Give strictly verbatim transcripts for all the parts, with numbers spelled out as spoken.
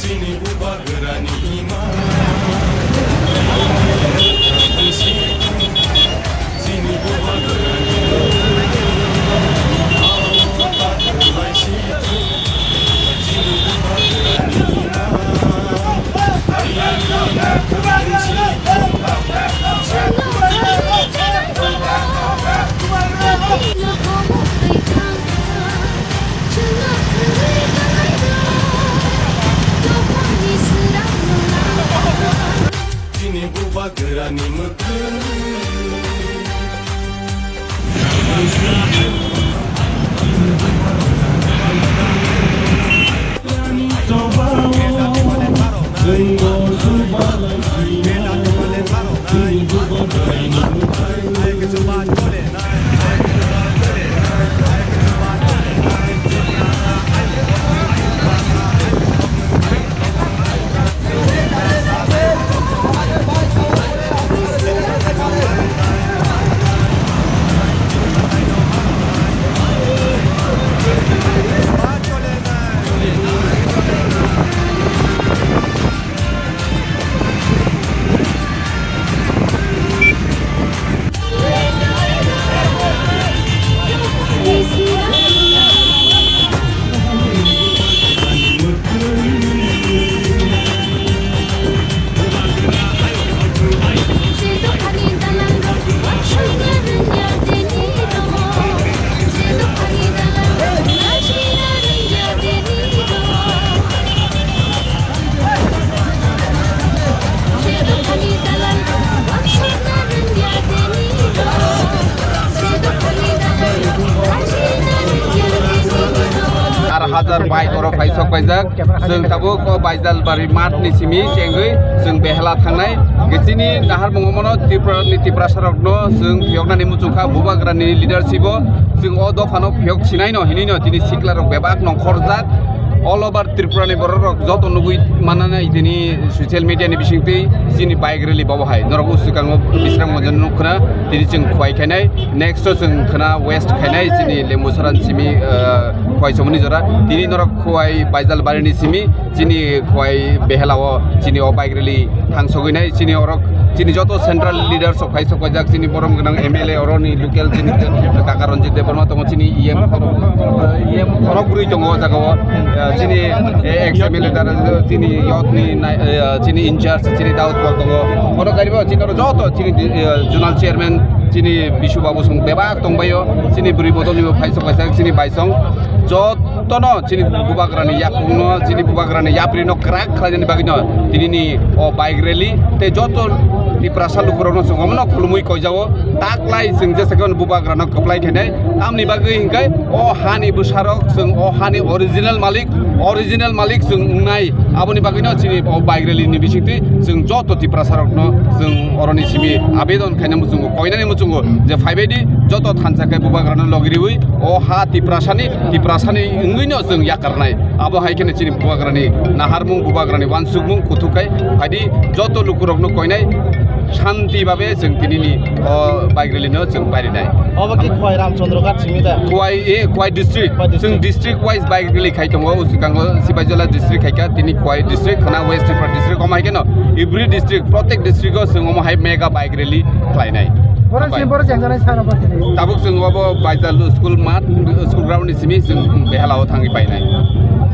Chini bubagrani ima. Chini bubagrani. Chini bubagrani mwkhwtwng. Ar hajar bike oro phai sok paijak. Chwng tabuk o Baijalbari math ni simi chengwi chwng behela thangnai. Chini naharmung omono Tripura ni Tiprasa rokno chwng phiyoknani muchungkha, bubagrani leadership o chwng o dophano phiyok sinai no hinwi no tini sikla rok bebak nongkhorjak. All over Tripura ni borok rok joto nugwi mananai tini social media ni bisingtwi chini bike rally bobo hai. Norok o swkango Bisram Gonjani nukkhwna tini chwng Khowai khainai. Next o chwng khwna west khainai chini Lembusara ni simi, ah, Khowai somoni jora. Tini norok Khowai Baijalbari ni simi chini Khowai behela o chini o bike rally thangsogwi nai chini orok chini joto central leaders rok phai sok paijak chini borom gwnang M L A oro ni local chini kaka Ranjit Debbarma tongo chini E M khorok, E M khorok bwrwi tongo o jaga o, eh, chini ex M L A dara chini youth ni nai, eh, chini in charge chini Daud Pal tongo oro gari bo chini oro joto chini, eh, zonal chairman chini Bisu Babu song bebak tongbaio chini bwrwi bodol ni bo phai sok paijak chini baisong joto. Tono chini bubagrani yakungno, chini bubagrani yaprino kwrak khlainani bagwino tinini o bike rally tei joto Tiprasa lukurokno chwng omono khulumwi koijao. Taklai chwng jesa khe bubagrano kwplai khainai. Tamni bagwi hinkhe o hani bwsarok chwng o hani original malik, original malik chwng wngnai. Aboni bagwino chini o bike rally ni bisingtwi chwng joto Tiprasarokno chwng oroni simi abedon khaina muchungo, koinani muchungo je phaibaidi joto thansa khe bubagrano logiriwi o ha Tiprasani, Tiprasani wngwino chwng yakarnai. Abo hai kheno chini bubagrani naharmung, bubagrani wansukmung kuthuk khai phaidi joto lukurokno koinai shanti babe chwng tinini o bike rally no chwng pairinai. Obo ki Khowai Ramchandra Ghat simi da? Khowai, eh, Khowai district. Khowai district. Chwng district wise bike rally khai tongo, o swkango Sipaijala district khai kha, tini Khowai district, khwna West Tripura district, omo hai kheno every district, protek district o chwng omo hai mega bike rally khlainai. Borok Hambai. Chini borok jengjanai sara bo tini. Tabuk chwng obo Baijal school mat, school ground ni simi chwng behala o thangwi painai.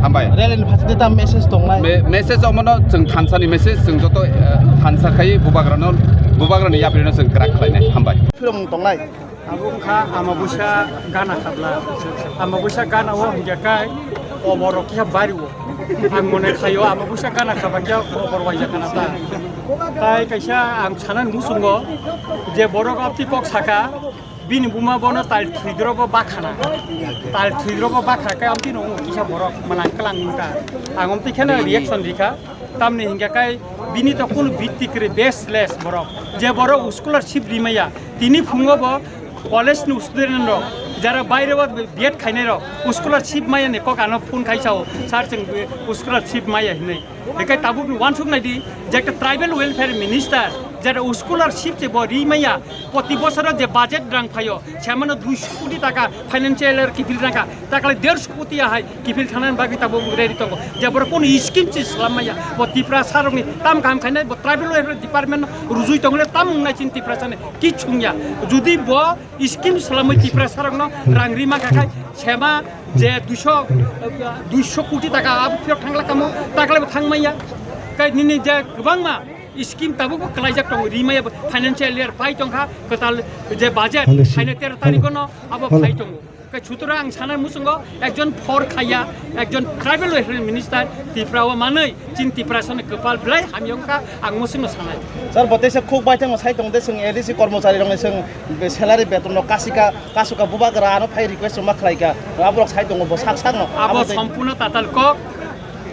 Hambai. Rally ni phaisingtwi ta message tongnai? Me-, message omono chwng thansa ni message, chwng joto, eh, thansa khai bubagrano, bubagrani yaprino chwng kwrak khlainai. Hambai. Philong tongnai. Abo wngkha Amabusa gana khabla. Amabusa gana o hingya kai oborok kisa bari o. Ang mone khaio Amabusa gana khaba kya obor waija kana ta. Tai kaisa ang sanan musungo je borok apti kok saka bini buma bono tal thwidro bo bakhana. Tal thwidro bo bakha kai amti no kisa borok manang klang wngkha. Ang amti kheno reaction rikha. Tamni hingya kai bini to kunu bitti kre baseless borok. Je borok scholarship rimaya tini phungo bo college ni student rok, jara baire o B Ed khainai rok, scholarship maya ni kok ano phone khai sao, "Sir, chwng scholarship maya," hinwi. Hinkhe tabuk ni wansuk nai di, je ekta tribal welfare minister, Jeta scholarship se bo ri maya, proti bosoro je budget rang phaio, semano duiso koti taka financial year kiphil rangkha, takle derso koti ahai kiphil thanani bagwi tabo ready tongo. Je borok kono scheme se slam maya, bo Tiprasa rokni tam kaham khainai, bo tribal welfare department rujui tongle tam wngnai chini Tiprasani kichung ya. Jodi bo scheme slamwi Tiprasa rokno rang ri mankha khai, sema je duiso, duiso koti taka abo phiyok thangla kamo, takle bo thang maya. Kai nini je kwbangma scheme tabukbo kwlaijak tongo, rimaya bo financial year phai tongkha, kwtal je budget phaina tero tarikh no abo phai tongo. Kai sutra ang sana muchungo ekjon for khaya, ekjon tribal welfare minister Tripura o manwi chin Tiprasani kwpal belai hamyongkha ang muchungno sanai. Sir, bo teisa khuk bai thango sai tongo de, chwng A D C kormochari rokni chwng be-, salary beton no kasika, kasuka bubagra ano phai request ma khlaika, aborok sai tongo bo sak sakno. Abo abo tei sompurno tatal kok.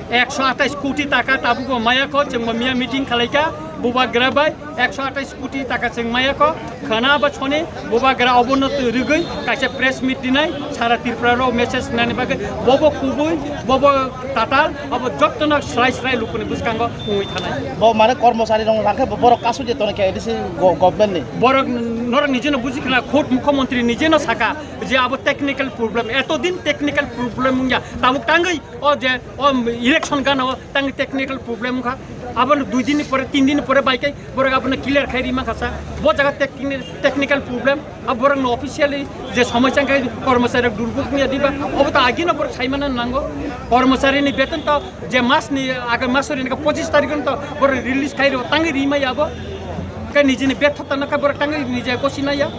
Ekso atais koti taka tabukbo maya kho, chwngbo miya meeting khalaika, bubagra bai ekso atais koti taka chwng maya kho, khwna bo soni bubagra obono twi rwgwi kaisa press meet dinai, sara Tripura rok message nani bagwi, bobo kubui, bobo tatal, abo jottono srai srai lukuni bwskango wngwi thanai. Bo mane kormochari rok rang khe bo borok kasu je tono khe A D C go-, government ni. Borok norok nijeno buji khna, khud mukhyamantri nijeno saka je abo technical problem, eto din technical problem wngya, tabuk tangwi o je o election gana o tangwi technical problem wngkha, abono dui din ni pore, tin din ni pore bai kai borok abono clear khai ri mankha sa, bo jaga techni-, technical problem, a borok no officially je somoi chang khai kormochari rok durbuk wngya diba, obo to agino borok sai mana nango, kormochari ni beton to je mas ni aga mas ori ni pochis tarikh to borok release khai ro tangwi ri maya bo, kai nijini betho ta nakha borok tangwi nije kosi naya.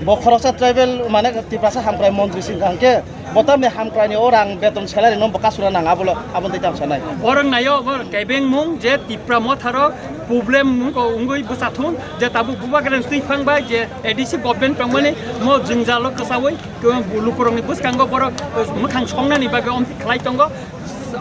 Bo khoroksa tribal mane Tiprasa hamkrai montri sing kha hwnkhe, bo tamni hamkrai ni o rang beton salary no bo kasura nang abo lo, abo tei tam sanai. Borok nayo, borok kebeng mung je Tipra motharo problem mung ko wngwi bwsa thung je tabuk bubagra twi phang bai je A D C government tongmani mo jwngjalo kwsaui lukurokni bwskango borok mwkhang songnani bagwi omtwi khlai tongo.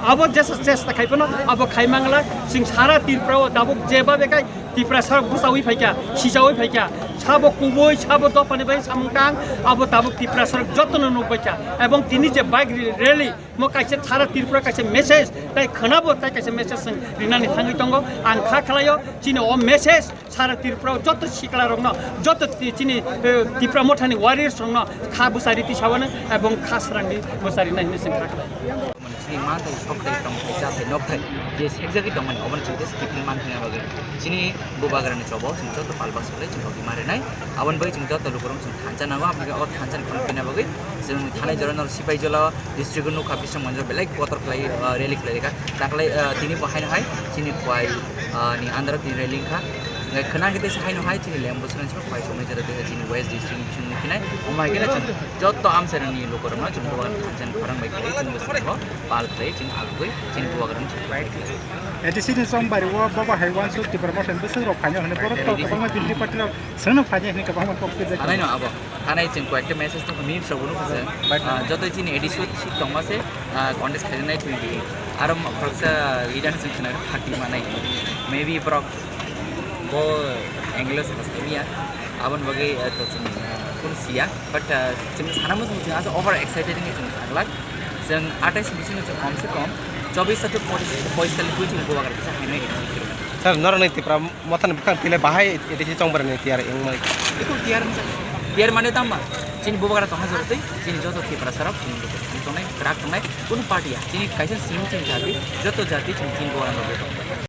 Abo jesa chesta khai phano abo khai mangla, chwng sara Tripura o tabuk jeba bekai Tiprasa bwsaui phaikha, sijaui phaikha, sabo kubui, sabo dophani bai samung tang, abo tabuk Tiprasa jotono nukbaikha. Ebong tini je bike rally, mo kaisa sara Tripura kaisa message, tai khwnabo tai kaisa message chwng rinani thangwi tongo. Ang kha khlaio, chini o message sara Tripura joto sikla rokno, joto ti-, chini, eh, Tipra mothani warriors rokno kha bwsari tisawano ebong kha srangni bwsari nai hinwi chwng kha khlai. Chini manthai sokthai tongthai chathai nokthai je sekjagwi tongmani oboni chwng tei skipni manthai bagwi chini bubagrani chobo chwng joto palbak salai chwng rok ima rinai. Aboni bagwi chwng joto lukurok chwng thansa nango, aboni o thansa ni khorang pina bagwi chwng thanai jora nor Sipaijala district o nukha, bising manjak belai kotor khlai, ah, rally khlai rikha. Taklai, ah, tini bo haino hai chini Khowai, ah, ni under o tini rally wngkha. Hwnkhe khwnang khe teisa haino hai chini Lembuswrang se Khowai somai jora teisa chini West district ni bising nukhinai. Omo hai kheno chwng joto amchaini lukurokno chwng bubagrani thansa ni khorang bai khlai chwng bwskango pal khlai chwng agugwi chini bubagrani chwng. A D C ni chongbari o bobo hai uansuk Tipra Motha ni bwswk rok phainai hwnwi borok to kwbangma bini party rok chwngno phainai hwnwi kwbangma kok twijak. Sanai no abo. Thanai chwng koyekta message tongkha, memes rok bo nukha se. But ah, joto chini A D C seat tongma se, ah, contest khainai twenty eight. Aro khoroksa leader ni chwng khna thirty manai. Maybe borok bo angle o se hasai ya. Aboni bagwi, ah, to chwng, ah, kunu siya. But, ah, chwng sana muchung chwng asa over excited wngwi chwng saglak. Chwng atais bisingo chwng kom se kom chobis ta to poistalis gwi chwng bubagra kisa haino A D C. Sir, norokni Tipra Mothani bwkhak tile bahai A D C chongbarani tiyar wngmani. Bikul tiyar wngkha. Tiyar mane tamo? Chini bubagra tongna jorotwi, chini joto Tiprasa rok chini bubagra tongnai, kwrak tongnai, kunu party ya. Chini kaisa simi chini jati, joto jati chini, chini bubagra rok tongo.